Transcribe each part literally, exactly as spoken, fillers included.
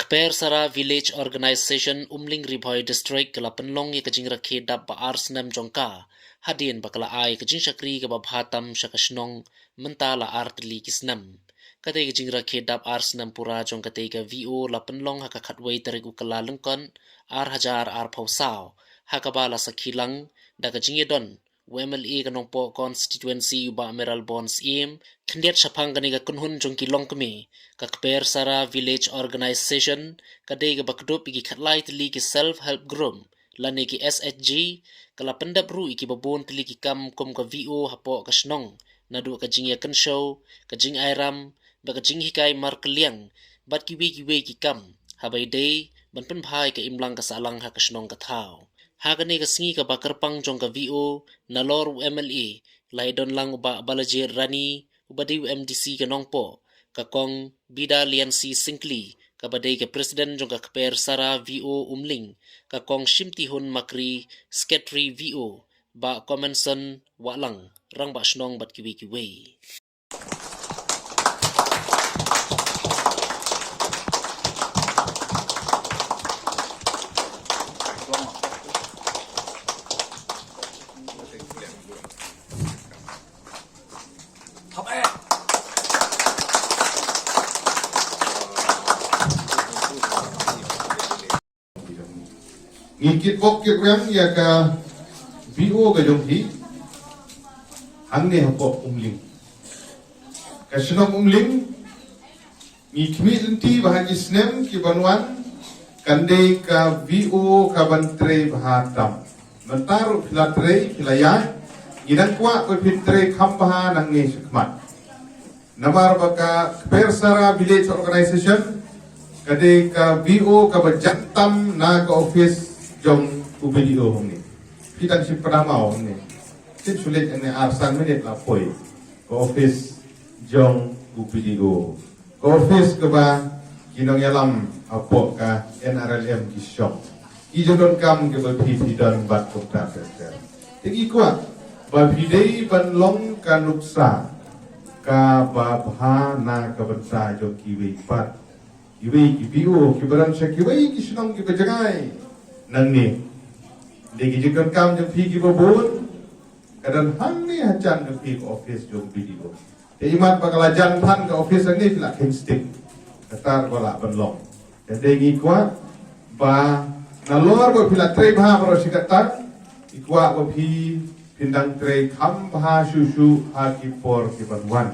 Kper Sara Village Organization Umling Ri Bhoi District ka la pynlong ïa ka jingrakhe dap ba ar snem jong ka hadien ba ka la ai ka jingshakri kaba bha tam sha ka shnong mynta la ar tylli ki snem. Katei ka jingrakhe dap ar snem pura jong katei ka V O la pynlong ha ka khatwei tarik u Kyllalyngkot ar hajar arphew saw, ha kaba la sakhi lang da ka jingïadon u M L A ka Nongpoh constituency u Bah Mayralborn Syiem. Khyndiat shaphang kane ka kynhun jong ki longkmie, ka Kper Sara Village Organization ka dei kaba kdup ïa ki khatlai tylli ki self help group lane ki S H G, ka la pyndep ruh ïa kiba bun tylli ki kam kum ka V O hapoh ka shnong, naduh ka jingïakynshew, ka jingairam, bad ka jinghikai markylliang, bad kiwei kiwei ki kam, haba ïadei ban pynbha ïa ka imlang ka sahlang ha ka shnong ka thaw. Ha kane ka sngi kaba kyrpang jong ka V O, nalor u M L A, la ïadon lang u Bah Balajied Rani, uba dei u M D C ka Nongpoh, ka Kong Bidaliancy Syngkli, kaba dei ka President jong ka Kper Sara V O Umling, ka Kong Shimtihun Makri, Secretary V O, Bah Comenson Wahlang, Rangbah Shnong bad kiwei kiwei. Ngi kitbok kitrwiang ïa ka V O ka jong phi hangne hapoh Umling. Ka shnong Umling, ngi khmih lynti ba ha ki snem ki ban wan kan dei ka V O ka ban trei bha tam. Mynta ruh phi la trei, phi la ïaid, ngi dang kwah ba phin trei kham bha nangne shakhmat. Namar ba ka Kper Sara Village Organization ka dei ka V O kaba jan tam na ka office jong u B D O hangne. Phi dang shim pynamaw hangne. Shim shu leit hangne ar san minit la poi ka office jong u B D O. Ka office kaba ki nongïalam hapoh ka N R L M ki shong. Ki jingdonkam kiba phi phi don bad kumta ter ter. Te ngi kwah ba phi dei ban long ka nuksa kaba bha na ka bynta jong kiwei pat. Kiwei ki V O kiba don sha kiwei ki shnong kiba jngai nangne. Dei ki jingdonkam jong phi kiba bun ka don hangne ha jan jong phi ka office jong B D O. Te imat ba ka la jan than ka office hangne phi la kheiñ stick. Kata ruh ka lah ban long. Te dei ngi kwah ba nalor ba phi la trei bha baroh shi katta, ngi kwah ba phi phin dang trei kham bha shuh shuh ha ki por ki ban wan.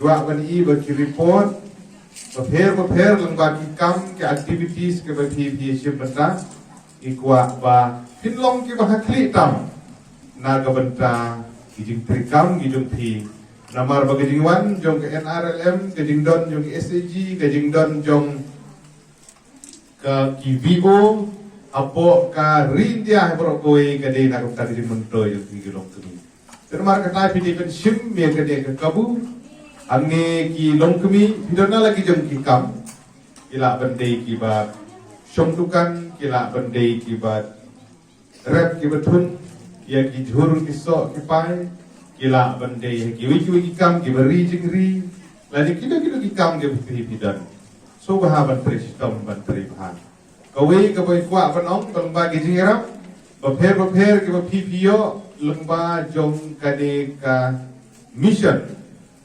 Kwah ban i ba ki report bapher bapher lyngba ki kam ki activities kiba phi phi shim bynta. Ngi kwah ba phin long kiba ha khlieh tam na ka bynta ki jingtrei kam ki jong phi. Namar ba ka jingwan jong ka N R L M, ka jingdon jong ka S A G, ka jingdon jong ka ki V O hapoh ka ri India ha baroh kawei ka dei na ka bynta ka jingmyntoi jong ki longkmie. Te namar kata phi dei ban shim ïa kane ka kabu. Hangne ki longkmie phi don na la ki jong ki kam. Ki lah ban dei kiba shong dukan, ki lah ban dei kiba rep kiba thung ïa ki jhur ki soh ki pai, ki lah ban dei ha kiwei kiwei ki kam kiba ri jingri, lane kino kino ki kam kiba phi phi don. Sngewbha ban trei shitom ban trei bha. Kawei kaba kwah ban ong ba lyngba ki jingïarap bapher bapher kiba phi phi ïoh lyngba jong kane ka mission,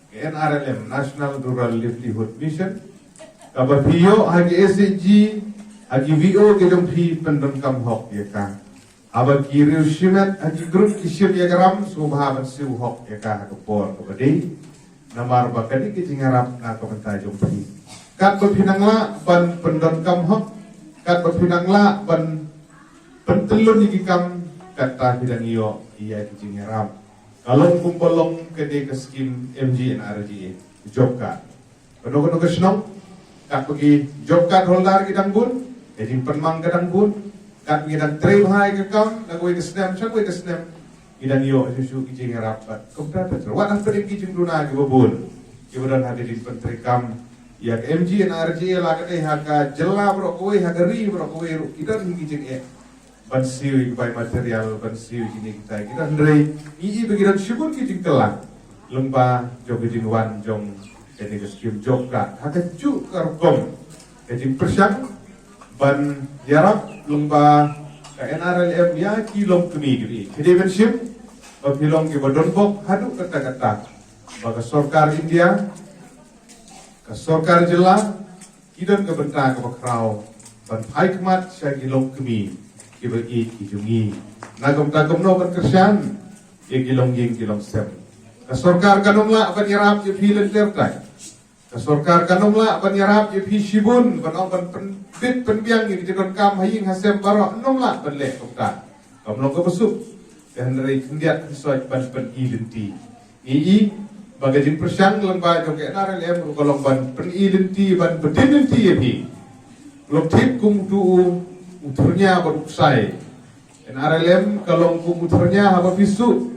ka N R L M, National Rural Livelihood Mission, kaba phi ïoh ha ki S H G, ha ki V O ki jong phi pyndonkam hok ïa ka. Haba ki riew shimet ha ki group ki shim ïa ka ram, sngewbha ban siew hok ïa ka ha ka por kaba dei. Namar ba ka dei ka jingïarap na ka bynta jong phi. Katba phi nang lah ban pyndonkam hok, katba phi nang lah ban pyntyllun ïa ki kam, kata phi dang ïoh ïa ki jingïarap. Ka long kumba long ka dei ka skim M G N R G A, job card. Kano kano ka shnong, katba ki job card holder ki dang bun, ka jingpynmang ka dang bun, katba ki dang trei bha ïa ka kam na kawei ka snem sha kawei ka snem, ki dang ïoh shuh shuh ki jingïarap bad kumta ter ter. Wat hapdeng ki jingduna kiba bun kiba don ha ka jingpyntrei kam ïa ka M G N R G A, la ka dei ha ka jylla baroh kawei, ha ka ri baroh kawei ruh ki don hi ki jingeh ban siew ïa ki bai material, ban siew ïa kine kitai ki don, hynrei ngi i ba ki don shibun ki jingkylla lyngba jong ka jingwan jong kane ka skim job card. Ha kajuh ka rukom ka jingpyrshang ban ïarap lyngba ka N R L M ïa ki longkmie kiba ïeit. Ka dei ban shim ba phi long kiba don bok haduh katta katta ba ka sorkar India, ka sorkar jylla, ki don ka bynta kaba khraw ban phai khmat sha ki longkmie kiba ïeit ki jong ngi. Na ka bynta kumno ban kyrshan ïa ki longïing ki longsem. Ka sorkar kan ym lah ban ïarap ïa phi lynter tai. Ka sorkar kan ym lah ban ïarap ïa phi shibun, ban ong ban pynbit pynbiang ïa ki jingdonkam ha ïing ha sem baroh, kan ym lah ban leh kumta. Kam long kaba suk. Te hynrei khyndiat khynsoit ban pyni lynti. Ngi i ba ka jingpyrshang lyngba jong ka N R L M ruh ka long ban pyni lynti, ban pyni lynti ïa phi. Long thik kum utu u, u thyrnia bad u ksai. N R L M ka long kum u thyrnia haba phi suk.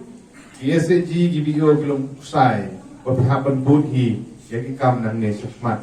Ki S H G, ki B D O ki long u ksai ba phi hap ban bud hi ïa ki kam nangne shakhmat.